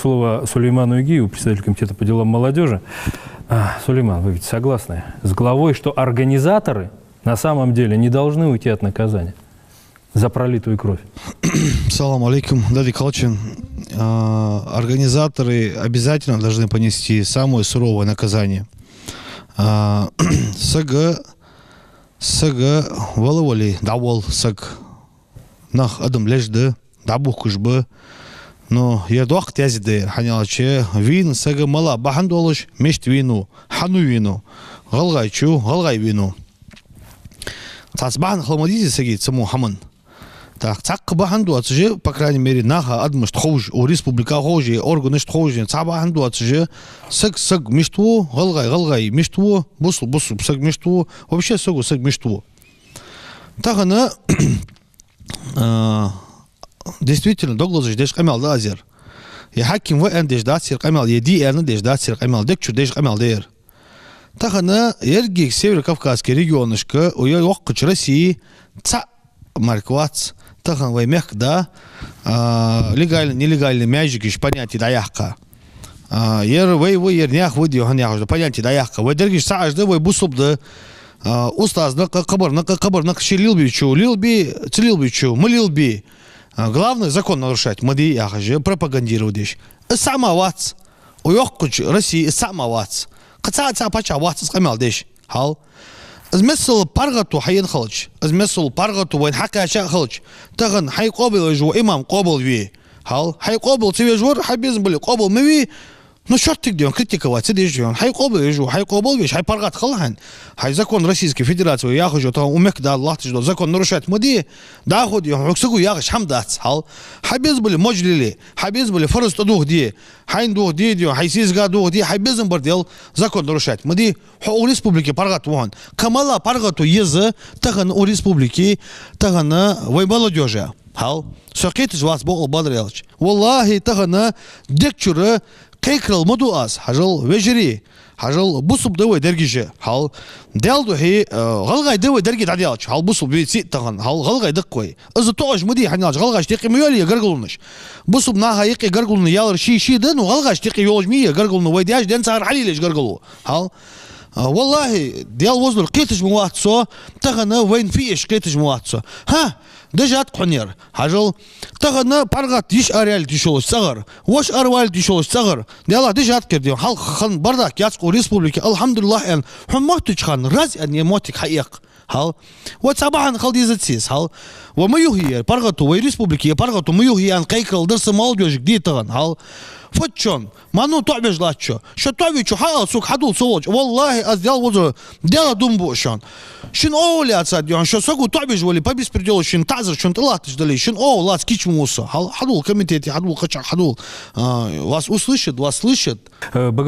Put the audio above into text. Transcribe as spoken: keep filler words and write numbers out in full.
Слово Сулейману Игиеву, председателю комитета по делам молодёжи. А, Сулейман, вы ведь согласны с главой, что организаторы на самом деле не должны уйти от наказания за пролитую кровь? Салам алейкум, Дадик Халчин. А, организаторы обязательно должны понести самое суровое наказание. А, сага, сага вала вали, дӀавала саг. Нах адам леш да, дӀабухкаш ба. Но ер доккха язде да, хӀана аьлча вийна сага мала бахьан долаш мишта вийнав, хьан вийнав, гӀалгӀайчо, гӀалгӀай вийнав. Цхьацца бахьан хила ма дезий сага цу мо хӀаман. Так, цхьаккха бахьан доацаш, по крайней мере, наха, адамашта ховш, укх республика ховш, органашта ховш, цхьа бахьан доацаш, саг саг мишта ва, гӀалгӀай гӀалгӀай мишта ва, бусалба бусалба саг мишта ва, вообще саго саг мишта ва. Тахан, а, действительно, дог лазаш деш къамаьл да аз ер. Е хьаким ва аьнна деш дац ер къамаьл, е дий аьнна деш дац ер къамаьл, дег чура деш къамаьл да ер. Тахан еррига северо-кавказски регионашка, е йоккхача Россе цхьа мара вац тахан вай мехка да, а, легальни, нелегальни маьждигаш понятие дӀаяккха. А, ер вай ва, ер наьха ва дий хьона яхаш да понятие дӀаяккха. Вай дерригаш цхьа Ӏаш да, вай бусалба да, а, устаза никъ, кхыбара никъ, кхыбара никъ, ший лелабечо лелабе, ца лелабечо ма лелабе. А, главное, закон нарушать ма де яхаш, пропагандировать деш. Из цхьа мара вац. Укх йоккхача Россе из цхьа мара вац. Кхы цхьа а цхьа паччахь вац из къамаьл деш. Хьал. Из миссел паргӀато хьаена хилча, из миссел паргӀато вайна хьакхаьча а хилча, тахан хьай къоабалвеш вола имам къоабалве. Хьал. Хьай къоабал ца веш вар, хьай безам бале къоабал ма ве, ну, шорттига дий хьона критиковать ца деш дий хьона. Хьай къоабалвеш ва, хьай къоабалвеш, хьай паргӀата хила хьайна. Хьай закон Российской Федерации яхаш йола, тахан укх мехка да латташ дола закон нарушать ма де, дӀахо дий хьона, хьога саго яхаш хӀама дац. Хьал. Хьай безам бале мож лелае, хьай безам бале фарз тӀадувха де, хьайна дувха де дий хьона, хьай сесага дувха де, хьай безам бар дел закон нарушать ма де. Хьо укх республике паргӀата ва хьона. Кхы мала паргӀато еза тахан укх республике, тахан вай молодёжа. Хьал. Со кхеташ вац бокъонца бадар аьлча. Валлахьи, тахан дег чура кхайкарал ма ду аз. Хьажал, вежарий, хьажал, бусалба да вай дерригаш а. Хьал. Даьла духьа, э, гӀалгӀай да вай деррига дӀадаьлча. Хьал, бусалба веций а тахан. Хьал, гӀалгӀай да-кх вай. Из тоъаш ма дий, хӀана аьлча гӀалгӀашта юкъе ма йоалае гаргалонаш. Бусалба наха юкъе гаргалоне ялар ший-ший да, ну, гӀалгӀашта юкъе йолаш ма йий гаргалоно, вай даьша денз цар хьалелаеш гаргало. Хьал. А, валлахьи, Даьла возалура, кхеташ ма вац со, тахан вайна фу эш кхеташ ма вац со. ХӀа, дешад-кх хьона ер. Хьажал, тахан паргӀата йиша аравалийта йиш йолаш цӀагӀара, воша аравалийта йиш йолаш цӀагӀара. Даьллахь, дешад-кх ер дий хьона. Хьалха хинна бардак яц-кх укх республике, алхьамдулиллахӀ аьнна, хьона моттача хана раз аьнна ер моттиг хьаэккха. Хьал. Вай цхьа бахьан хила дезац из, хьал. Вай ма юхае ер паргӀато, вай республике ер паргӀато ма юхае аьнна кхайкарал дар са молодёжага де тахан, хьал. Фу да шоана, маӀан тоӀабеш латт шо. Шо тоӀавечо хьаала сога, хьадувла со волча. Валлахьи, аз Даьла возалура, Даьлах дув буъ шоана. Шун оагӀув лаьцад дий хьона, шо саго тоӀабеш вале, по беспределу шун таӀазар шун тӀалатташ дале, шун оагӀув лаца кийча ма ва со. Хьал, хьадувла комитете, хьадувла кхычахьа, хьадувла. А, вас услышат, вас слышат. Э, Багаудинов